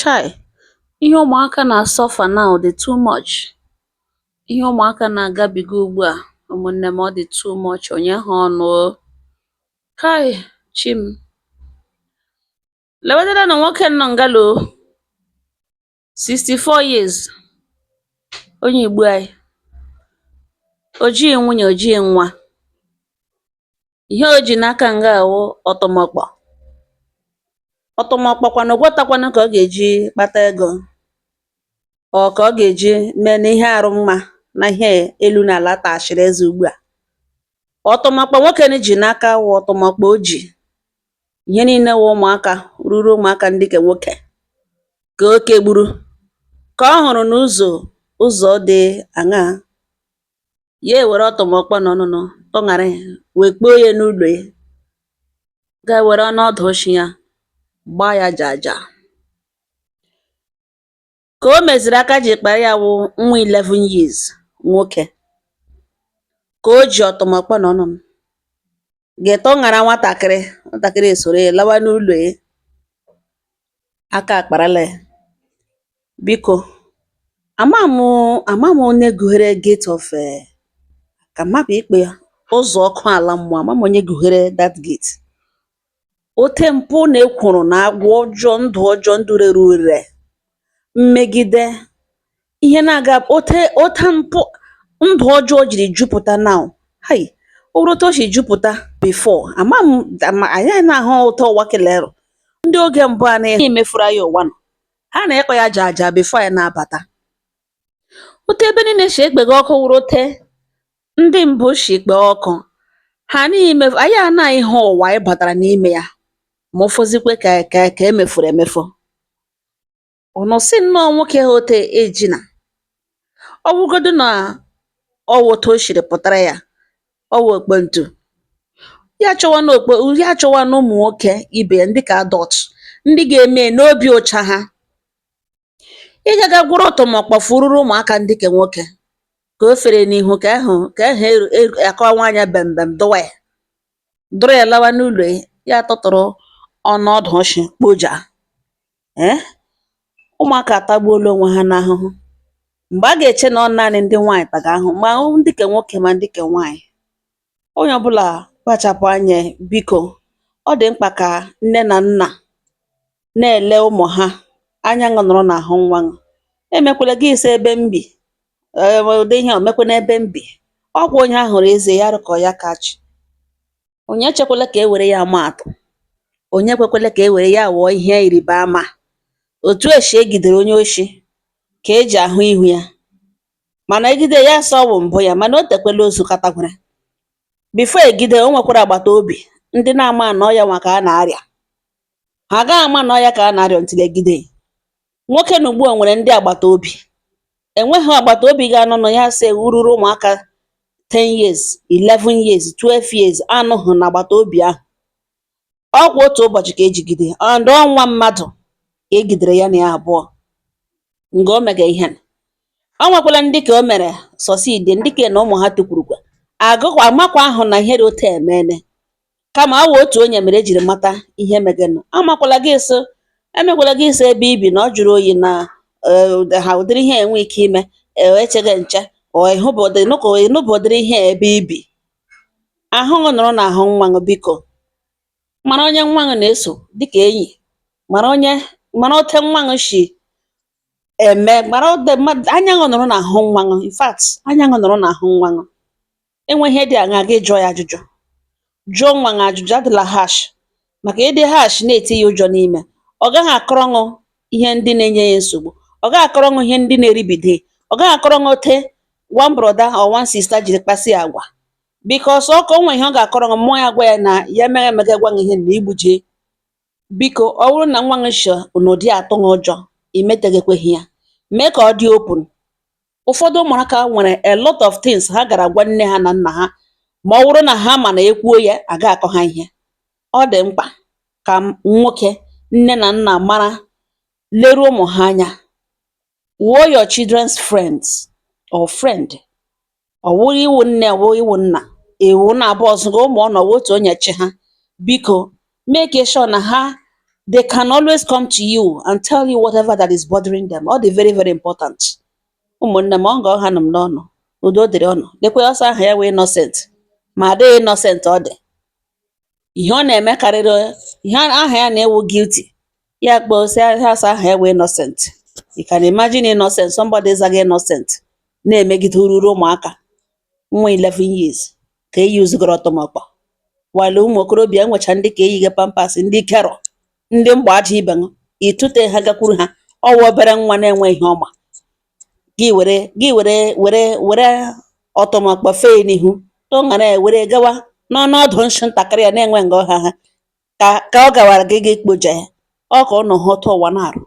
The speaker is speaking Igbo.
Chai! Ihe ụmụaka na-asuffer now dị too much. Ihe ụmụaka na-agabiga ugbu a, ụmụnne m, ọ dị too much. Onye ha ọnụ o. Kai, chi m! Lewedere na nwoke nọ ngala o, 64 years, onye Igbo anyị. O jighị nwunye, o jighị nwa. Ihe o ji n'aka nga awụ ọtụmọkpọ. Ọtụmọkpọ kwanụ gwọtakwanụ ka ọ ga-eji kpata ego or ka ọ ga-eji mee n'ihe arụ mma na ihe elu na ala tashịrị eze ugbu a. Ọtụmọkpọ nwoke ji n'aka wụ ọtụmọkpọ o ji. Ihe niile wụ ụmụaka ruru ụmụaka ndị ke nwoke ka o kegburu ka ọ hụrụ n'ụzọ ụzọ dị aṅaa, ya ewere ọtụmọkpọ nọ tụṅara ya wee kpoo ya n'ụlọ ya, gaa were ọnụ ọdụ oshi ya gbaa ya jaja. Ka o meziri aka ji kpara ya wụ nwa 11 years nwoke ka o ji ọtụmọkpọ nọ nụ ga-etụṅara nwatakịrị, nwatakịrị esoro ya lawa n'ụlọ ya, aka akparala ya. Biko, ama m onye gụghere gate of ka mapụ ikpe ya ụzọ ọkụ ala mmụọ, ama m onye gụghere that gate. Ote mpụ na ekworo na agwa ọjọọ, ndụ ọjọọ, ndụ rere ure, mmegide, ihe na-aga ote ote mpụ, ndụ ọjọọ jiri jupụta now. Hai! Ọ bụrụ otu o si jupụta before, ama m ma anyị na-ahụ ụtọ ụwa kelere. Ndị oge mbụ a na-emefuru anyị ụwa nọ, ha na-ekọ ya jaja before anyị na-abata. Otu ebe niile si ekpega ọkụ wụrụ ote ndị mbụ si kpee ọkụ. Ha niile anyị anaghị hụ ụwa anyị batara n'ime ya ma ụfọzikwe ka emefuru emefu. Unu sị nnọọ nwoke ha ote ejina. Ọ wụgodu na ọ wụ otu o siri pụtara ya, ọ wụ okpontu. Ya chọwa na okpo ya chọwa na ụmụ nwoke ibe ya ndị ka adult, ndị ga-eme n'obi ụcha ha. Ị ga ga gwọrọ ọtụmọkpọ fururu ụmụaka ndị ke nwoke ka o fere n'ihu ka ahụ ka ahụ eru akọwa anya bembem dụwa ya. Dụrụ ya lawa n'ụlọ ya, ya tụtụrụ ọnụ ọdụ nshị kpojaa. Ụmụaka atagbuola onwe ha n'ahụhụ. Mgbe a ga-eche na ọ naanị ndị nwaanyị taga ahụhụ, ma ndị ke nwoke ma ndị ke nwaanyị. Onye ọbụla kpachapụ anya biko. Ọ dị mkpa ka nne na nna na-ele ụmụ ha anya nọrọ n'ahụ nwa ṅụ. Emekwele gị sị ebe m bi, ụdị ihe a o mekwe n'ebe m bi. Ọ kwa onye ahụrụ eze ya rụkọ ya ka chi. Onye echekwala ka e were ya maa atụ. Onye ekwekwele ka e were ya ghọọ ihe ịrịba ama. Otu esi egidere onye oshi ka eji ahụ ihu ya. Mana egide ya sị ọ wụ mbụ ya, mana o tekwele ozu katakwara. Before egide, o nwekwara agbata obi ndị na-ama na ọ yanwa ka a na-arịa. Ha agaghị ama na ọ ya ka a na-arịa until egide. Nwoke na ugbu a nwere ndị agbata obi. Enweghị agbata obi ga-anọ ya sị ruru ụmụaka 10 years, 11 years, 12 years anọghị n'agbata obi ahụ. Ọ kwa otu ụbọchị ka ejigide and ọ nwa mmadụ ka egidere ya na ya abụọ nga o mege ihe a. O nwekwala ndị ka o mere succeed, ndị ke na ụmụ ha tukwurukwa agụkwa amakwa ahụ na ihe dị otu a emeene. Kama ọ wụ otu onye mere ejiri mata ihe megenụ. Amakwala gị sị emekwala gị sị ebe i bi na ọ jụrụ oyi na ha ụdịrị ihe a enwe ike ime, echeghị nche or ịnụbụ ụdịrị ihe a ebe i bi. Ahụ ṅụ nọrọ n'ahụ nwa ṅụ, biko. Mara onye nwa ṅụ na-eso dịka enyi. Mara onye mara ote nwa ṅụ shi eme, mara ote mmadụ anya ṅụ nọrọ n'ahụ nwa ṅụ. In fact, anya ṅụ nọrọ n'ahụ nwa ṅụ. Enwe ihe dị aṅaa, gị jụọ ya ajụjụ. Jụọ nwa ṅụ ajụjụ, adịla harsh, maka ịdị harsh na-eti ya ụjọ n'ime. Ọ gaghị akọrọ ṅụ ihe ndị na-enye ya nsogbu. Ọ gaghị akọrọ ṅụ ihe ndị na-eribido ya. Ọ gaghị akọrọ ṅụ ote one brother or one sister jiri kpasị ya agwa. Because ọ ka o nwee ihe ọ ga-akọrọ ṅụ, mmụọ ya gwa ya na ya emeghe emege gwa ṅụ ihe na igbujie. Biko, ọ bụrụ na nwa ṅụ shi n'ụdị atụ ṅụ ụjọ, i metegekweghị ya. Mee ka ọ dị open. Ụfọdụ ụmụaka nwere a lot of things ha gara gwa nne ha na nna ha ma ọ bụrụ na ha ma na ekwuo ya aga akọ ha ihe. Ọ dị mkpa ka nwoke, nne na nna mara leruo ụmụ ha anya. Wụọ your children's friends or friend. Ọ wụrụ iwu nne, ọ wụ iwu nna, iwu na abụọ ọzọ ụmụ ọ nọ otu onye chi ha. Biko, make sure na ha They can always come to you and tell you whatever that is bothering them. Ọ dị very very important. Ụmụnne m, ọ nga ọha nọ m n'ọnụ. Udo dịrị ọnụ. Lekwe ọsọ aha ya wee Innocent, ma adịghị innocent. Ọ dị ihe ọ na-eme karịrị ihe aha ya na-ewu guilty ya kpọọ sị ha sị aha ya wee Innocent. You can imagine Innocent, somebody zaga Innocent, na-emegide ururu ụmụaka nwa 11 years ka e yuzugoro ọtụmọkpọ, while ụmụ okorobịa enwecha ndị ka eyighị pampers, ndị kerọ, ndị mgba aja ibe ṅụ itute ha gakwuru ha. Ọwụ obere nwa na-enwe ihe ọma, gị were ọtụmọkpọ fee n'ihu tụṅara ya were gawa n'ọnọdụ nshi ntakịrị ya na-enwe nga ọha ha ka ọ gawara gị kpoja ya. Ọ ka ụnụ hụ ụtọ ụwa na-arụ.